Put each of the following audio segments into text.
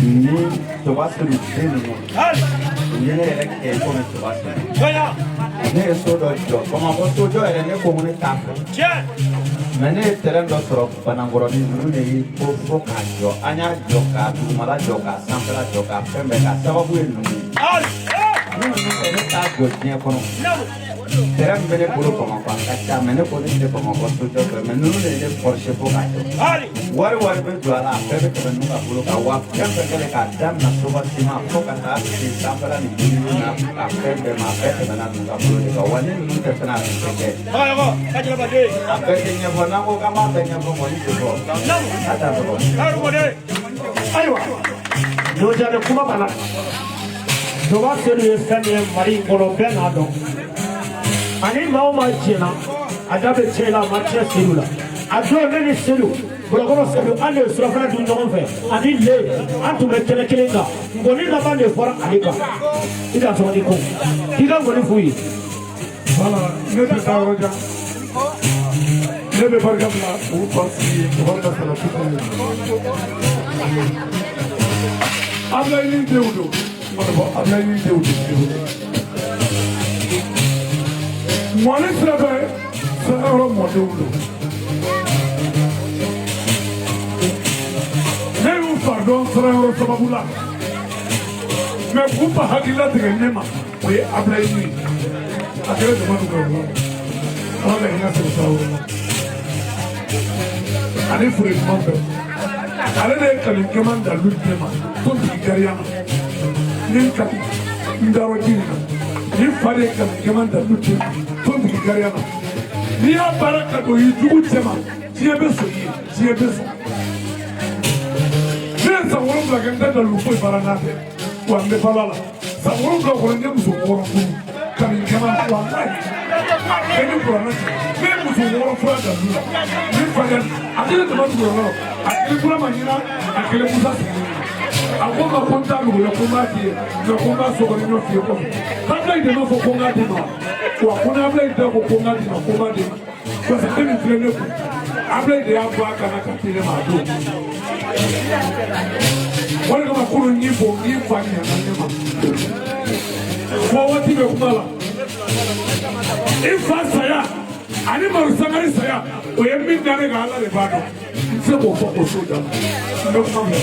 Ni Toba Seydou den ninnu, u ye ne yɛrɛ kɛ komi Toba Seydou. Ne ye so dɔ jɔ Bamakɔ, sojɔ yɛrɛ, ne ko ko ne t'a fɛ, mais ne ye terrain dɔ sɔrɔ Banankɔrɔni. Ninnu de ye ko fo k'a jɔ. An y'a jɔ, k'a dugumala jɔ, k'a sanfɛla jɔ, k'a fɛn bɛɛ, k'a sababu ye ninnu ye. Ni ninnu tɛ, ne t'a jɔ diɲɛ kɔnɔ. Terrain min bɛ ne bolo Bamakɔ, a ka ca, mais ne ko ne tɛ Bamakɔ sojɔ fɛ, mais ninnu de ye ne forcer fo k'a jɔ. Wari bɛ don a la, a bɛɛ bɛ tɛmɛ ninnu ka bolo kan. Wa fɛn fɛn kɛlen, k'a daminɛ soba siman fo ka taa se sanfɛla ni dumuni na, a fɛn bɛɛ ma, a bɛɛ tɛmɛna ninnu ka bolo de kan. Wa ni ninnu tɛ fɛnɛ, a tun tɛ kɛ. A bɛɛ tɛ ɲɛfɔ. N'an ko k'an b'a bɛɛ ɲɛfɔ, mɔni tɛ bɔ n'a t'a sɔrɔ. Ayiwa, Nojane, kuma b'a la. Toba Seydou ye fɛn min ye Mali in kɔnɔ, bɛɛ n'a dɔn. Ani maa o maa jɛna, a da bɛ cɛ la, a ma tiɲɛ Seydou la. A don, ne ni Seydou, Bolokɔrɔ Seydou, an de ye surafana dun ɲɔgɔn fɛ ani le, an tun bɛ kɛnɛ kelen kan. Ngɔni laban de fɔra ale kan. I ka sɔrɔ ni ko k'i ka ngɔni f'u ye. Voilà, ne tɛ taa yɔrɔ jan. Ne bɛ barika bila u fa sigi ye, u ka salati fɛn ye. Abulayi ni denw don, n kɔni fɔ Abulayi ni denw don. Mɔni sira fɛ, Sangayɔrɔ mɔdenw don. Ne y'u fa dɔn Sangayɔrɔ sababu la, mais k'u fa hakilila tigɛ ne ma, o ye Abulayi ni ye. A kɛra jama dugu la. Ala ka hinɛ sɔrɔ sira wɛrɛ la. Ani fure ɲuman fɛ. Ale de ye kali kɛman dalu di ne ma tontigi gariya na. Ni n kali n darɔ ji nin na. Ni fa de ye kali kɛman dalu di ne ma tontigi gariya na. N'i y'a baara ka don i jugu cɛ ma, diɲɛ bɛ sɔn i ye, diɲɛ bɛ sɔn. Ne ye san 7 kɛ, n tɛ dalu foyi baara n'a tɛ. Wa n bɛ balo a la. San 7 kɔnɔ, n ye muso 6 furu. Kali kɛman, walayi. Bɛɛ ni kuranɛ cɛ. Ne ye muso 6 fura dalu la. Ni fa de a kelen dama dugu la, a kelen kura ma ɲina, a kelen Musa sigilen ɲɛna. A ko n ma ko n t'a dogo la, ko n b'a di ye, mais ko n b'a sokɔnɔ ɲɔ fiyɛ kɔfɛ. K'Abulayi de m'a fɔ ko n k'a di ma. Wa ko ni Abulayi da ko ko n k'a di ma, ko n b'a di ma. Parce que ne min filɛ ne kun, Abulayi de y'a bɔ a kan na ka di ne ma a don. O de kama kunun n y'i fo, n y'i fa ɲana ne ma. Fɔ waati bɛ kuma la. I fa saya ani Maro Sangare saya, o ye min da ne kan, Ala de b'a dɔn. N tɛ se k'o fɔ o so da la. N bɛ kuma fɛ.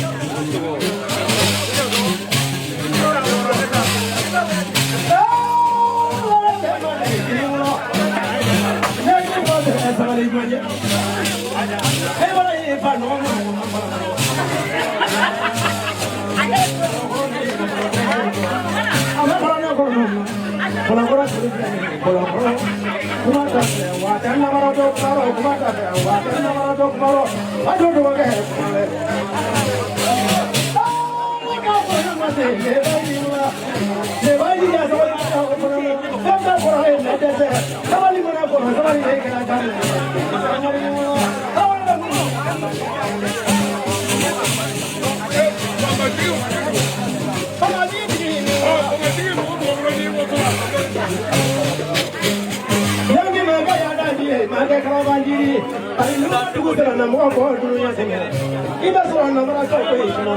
I b'a sɔrɔ nabaratɔ ko i kɔnɔ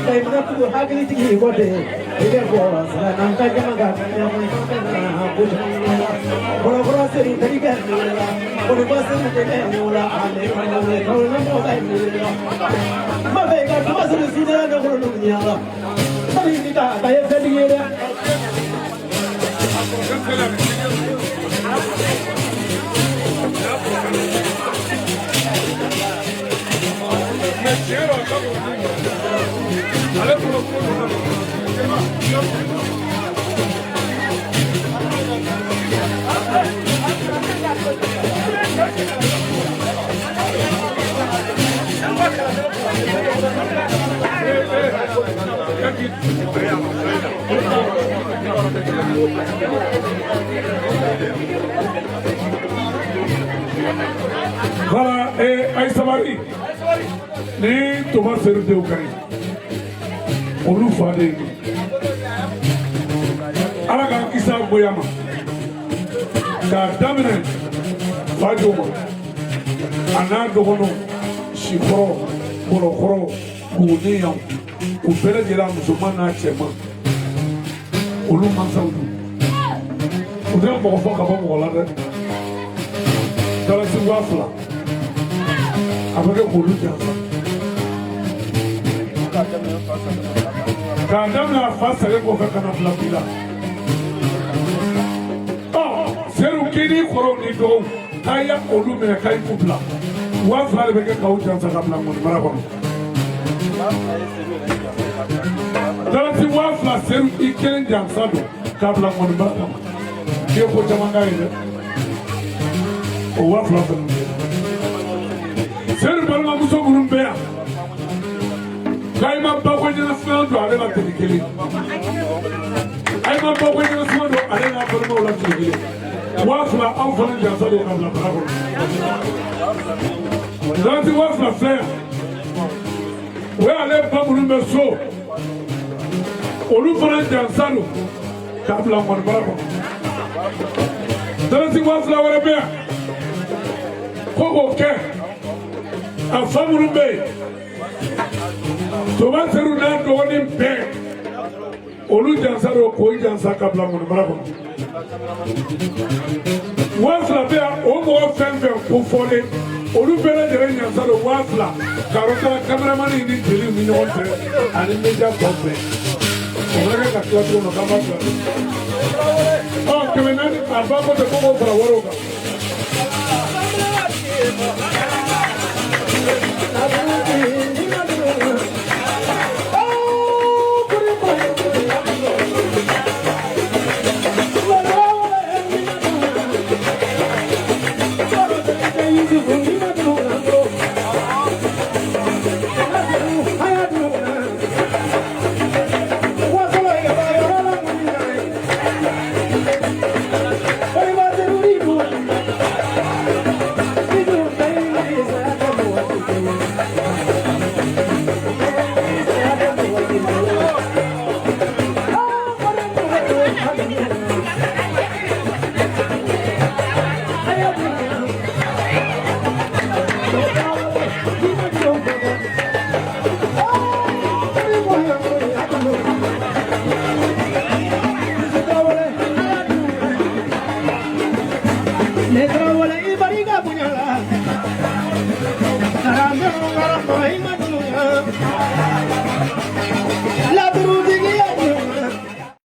i mana tugu hakilitigi i kɔ ten, i bɛ bɔ sira n'an ka jama ka kɔrɔkɔrɔ seri terikɛ la kɔrɔkɔ seri tɛgɛ la ale kɔnɔ bɛ ma fɛ i ka kuma seri sudala ne kɔnɔ ɲɛ la sani i ka a ye fɛntigi ye dɛ. Ale kɔnɔ ko Voilà, et ayi sabari ni Toba Seydou denw ka ɲi, olu fa de ye nin. Ala k'an kisi a goya ma, k'a daminɛ Fajo ma, a n'a dɔgɔninw, Sikɔrɔ, Bɔlɔkɔrɔ, Buguni yan. U bɛɛ lajɛlen a musoman n'a cɛman olu mansaw don u tɛ mɔgɔ fɔ ka bɔ mɔgɔ la dɛ dalasi 2000 a bɛ kɛ k'olu jansa k'a daminɛ a fa salen kɔfɛ ka na bila bi la ɔ Seyidu k'i n'i kɔrɔw n'i dɔgɔw k'a ya olu minɛ k'a k'u bila 2000 de bɛ kɛ k'aw jansa ka bila ŋɔnimara kɔnɔ dalasi 2000 Seyidu i kelen jansa don k'a bila ŋɔnimara kama k'i ye ko caman k'a ye dɛ o 2000 fana bɛ yen Seyidu balimamuso minnu bɛ yan k'a ma bako ɲɛnasuma don ale la tile kelen a ma bako ɲɛnasuma don ale n'a balimaw la tile kelen 2000 aw fana jansa don ka bila bara kɔnɔ dalasi 2000 filɛ yan o y'ale ba minnu bɛ so olu fana jansa don k'a bila ŋɔnibara kɔnɔ dalasi 2000 wɛrɛ bɛ yan ko k'o kɛ a fa minnu bɛ yen Toba Seyidu n'a dɔgɔnin bɛɛ olu jansa don k'o jansa ka bila ŋɔnibara kɔnɔ 2000 bɛ yan o mɔgɔ fɛn fɛn ko fɔlen olu bɛɛ lajɛlen jansa don 2000 k'a kameramani ni jeliw ni ɲɔgɔn cɛ ani media tɔ bɛɛ o fana kɛ ka tila cogo min na k'an b'a bila ɔ 400 a ba ko ten ko k'o fara wariw kan.